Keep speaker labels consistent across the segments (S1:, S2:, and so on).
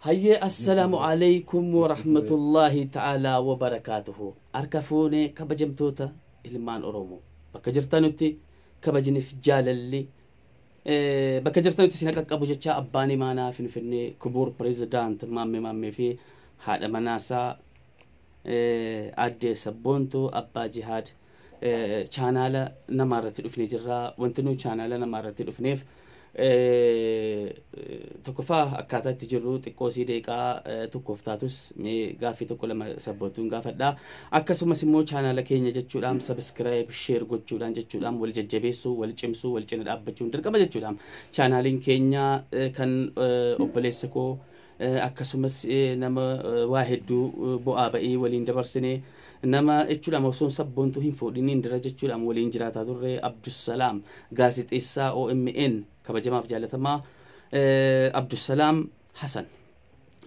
S1: Hayyee, assalaamu alaikum warahmatullaahi ta'aalaa wabarakaatuhu. Harka fuunee, kabajamtoota ilmaan Oromoo. Bakka jirtanutti kabajniif jaalalli bakka jirtanutti isin qaqqabu jecha abbaan imaanaa Finfinnee kubuur pirezidaant Maammee Maammee fi haadha manaasaa addee Sabboontuu Abbaa Jihaad chaanaala namaarratti dhufnee jirra. Wanti nuyi chaanaala namaarratti dhufneef tokkoffaa akkaataa itti jirru xiqqoo sii deeqaa tokkoof taatus mee gaaffii tokko lama Sabboontuun gaafadha. Akkasumas immoo chaanaala keenya jechuudhaan subscribe, share gochuudhaan jechuudhaan wal jajjabeessuu, wal cimsuu, wal cina dhaabbachuun dirqama jechuudhaan. Chaanaaliin keenya kan obboleessa koo, akkasumas nama waa hedduu bu'aa ba'ii waliin dabarsine, nama jechuudhaan osoo Sabboontuu hin fuudhiniin dira jechuudhaan waliin jiraataa turre, Abdussalaam gaazexeessaa OMN kabajamaaf jaalatamaa Abdussalaam Hasan,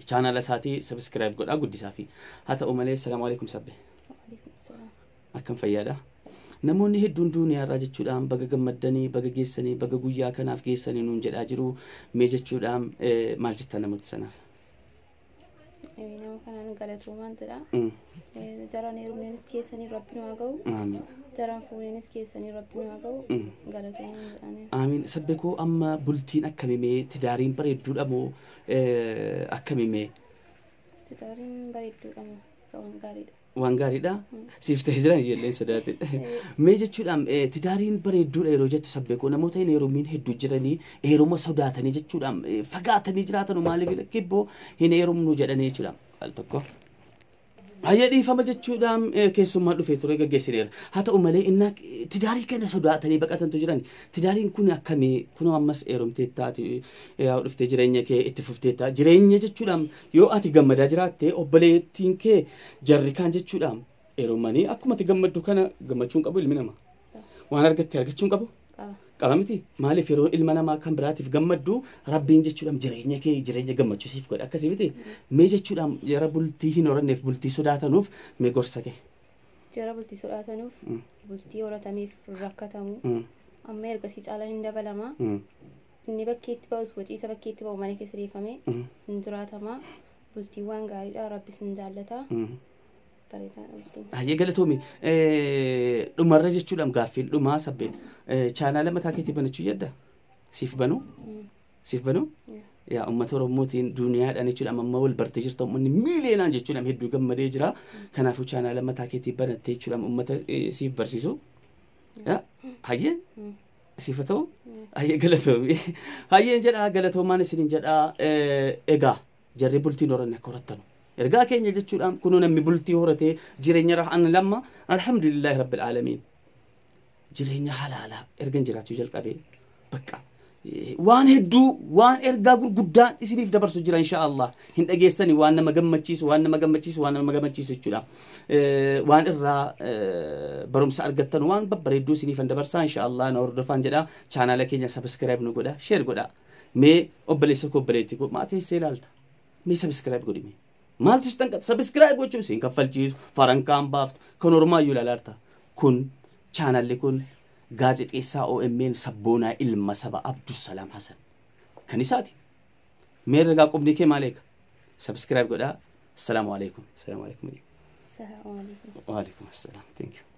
S1: chaanaala isaatii subscribe godhaa guddisaa fi haa ta'u malee, salaamu alaikum sabbe. Akkam, fayyaadha? Namoonni hedduun duuniyaarraa jechuudhaan baga gammaddanii, baga geessanii, baga guyyaa kanaaf geessanii nuun jedhaa jiru. Mee jechuudhaan maal jettaa namoota sanaaf?
S2: Nama kanaan galatoomaan jedha. Jaraan heerumneenis keessanii Rabbi nu haa ga'u.
S1: Amiin.
S2: Jaraan fuuneenis keessanii Rabbi nu haa ga'u. Galatoomaan jedhanii.
S1: Amiin. Sabbe koo, amma bultiin akkamimee, tidaariin bareedduudha moo akkamimee?
S2: Tidaariin bareedduudha moo waan gaariidha.
S1: Waan gaariidha. Siif ta'ee jiran ijoolleen sodaate. Mee jechuudhaan tidaariin bareedduudha yeroo jettu, sabbee koo, namoota hin heerumiin hedduu jiranii heeruma sodaatanii jechuudhaan fagaatanii jiraatan, maaliif kibboo hin heerumnu jedhanii jechuudha. Al tokko. Hayyee, dhiifama jechuudhaan, keessummaa dhufee ture gaggeessineera. Haa ta'u malee innaa tidaarii kana sodaatanii baqatantu jiran. Tidaariin kun akkamii? Kunoo ammas heerumtee taati, yaa dhuftee jireenya kee itti fufteetta. Jireenya jechuudhaan yoo ati gammadaa jiraatte, obboleettiin kee jarri kaan jechuudhaan heerumanii akkuma ati gammaddu kana gammachuun qabu ilmi namaa. Waan argatte argachuun qabu.
S2: Qaba.
S1: Qaba miti? Maaliif yeroo ilma namaa kan biraatiif gammaddu, Rabbiin jechuudhaan jireenya kee jireenya gammachuusiif godha, akkasii miti? Mee jechuudhaan jara bultii hin horanneef, bultii sodaatanuuf mee gorsa kee.
S2: Jara bultii sodaatanuuf, bultii horatameef rakkatamu. Amma ergasii caalaa hin dabalama. Inni bakkeetti ba'us, waciisa bakkeetti ba'u mana keessa deeffamee hin jiraatama. Bultii waan gaariidha. Rabbis hin jaallata. Bareedaadha bultiin.
S1: Hayyee, galatoomi. Dhumarra jechuudhaan gaaffiin dhumaa, sabbeen chaanaala mataa keetii banachuu yadda? Siif banuu? Siif banuu? Yaa uummata Oromootiin duniyaadhaan jechuudha amma wal bartee jirta, uummanni miiliyoonaan jechuudha hedduu gammadee jira. Kanaafuu chaanaala mataa keetii banattee jechuudha uummata siif barsiisu. Hayyee, siif haa ta'u? Hayyee, galatoomi. Hayyeen jedhaa, galatoomaan isiniin jedhaa. Egaa jarri bultiin horanne akka horattanu. Ergaa keenya jechuudhaan kunoo namni bultii horatee jireenya rahan lamma, alhamdulillahi rabbil aalamiin. Jireenya halaalaa ergan jiraachuu jalqabee bakka waan hedduu, waan ergaa gurguddaa isiniif dabarsu jira, insha Allah hin dhageessani, waan nama gammachiisu, waan nama gammachiisu, waan nama gammachiisu jechuudha. Waan irraa barumsa argattan, waan babbareedduu isiniif dabarsaa, insha Allah na hordofaan jedha. Chaanaala keenya subscribe nu godha, share godha. Mee obboleessa koo, obboleettii koo, maa teessee ilaalta? Mee subscribe godhi. Mee maaltu si tanqata? Subscribe gochuun siin kaffalchiisu, farankaan baaftu, kan ormaayyuu ilaalaa. Kun chaanalli kun gaazexeessaa OMN sabboonaa ilma saba Abdussalaam Hasan kan isaati. Mee ragaa qubni kee maal eega? Subscribe godhaa. Assalaamu alaikum. Assalaamu alaikum.
S2: Salaamu alaikum.
S1: Wa alaikum assalam. Thank you.